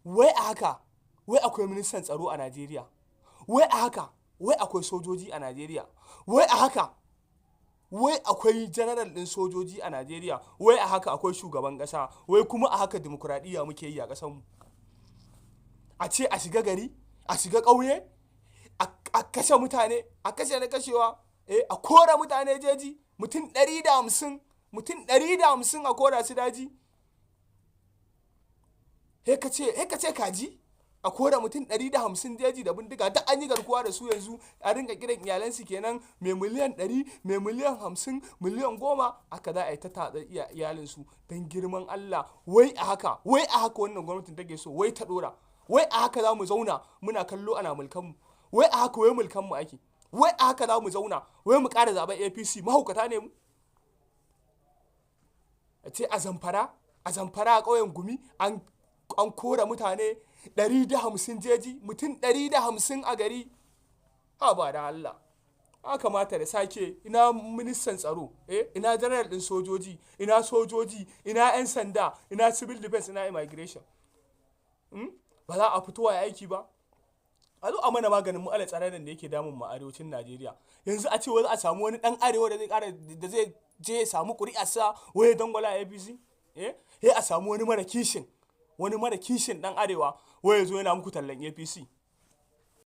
Wai a haka wai akwai ministan tsaro a Najeriya? Wai a haka wai akwai sojoji a Najeriya? Wai a haka wai akwai general ɗin sojoji a Najeriya? Wai a haka akwai shugaban ƙasa? Wai kuma a haka dimokuraɗiyya muke yi a ƙasarmu? A ce a shiga gari, a shiga ƙauye, a kashe mutane, a kashe na kashewa, a kora mutane jeji, mutum 150, mutum 150 a kora su daji. He ka ce kaji, a kora mutum 150 jeji da bindiga, duk an yi garkuwa da su. Yanzu a ringa kiran iyalansu kenan, mai miliyan 100, mai miliyan 50, miliyan 10, aka za a yi ta tatsa iyalinsu. Don girman Allah, wai a haka, wai a haka wannan gwamnatin take so wai ta dora? Wai a haka za mu zauna muna kallo ana mulkanmu? Wai a haka wai mulkanmu ake? Wai a haka za mu zauna wai mu ƙara zaɓen APC? Mahaukata ne mu? A ce a Zamfara, a Zamfara, a ƙauyen Gumi, an kora mutane 150 jeji, mutum 150 a gari. Ha ba da Allah, ya kamata da sake. Ina ministan tsaro, eh, ina general din sojoji, ina sojoji, ina 'yan sanda, ina civil defense, ina immigration? Ba za a fito a aiki ba, a zo a mana maganin mu tsaron da yake damun mu arewacin Najeriya. Yanzu a ce wai za a samu wani dan arewa da zai kara da zai je ya samu ƙuri'arsa wai dangwala APC? Eh, a samu wani mara kishin dan arewa wai ya zo yana muku tallan APC.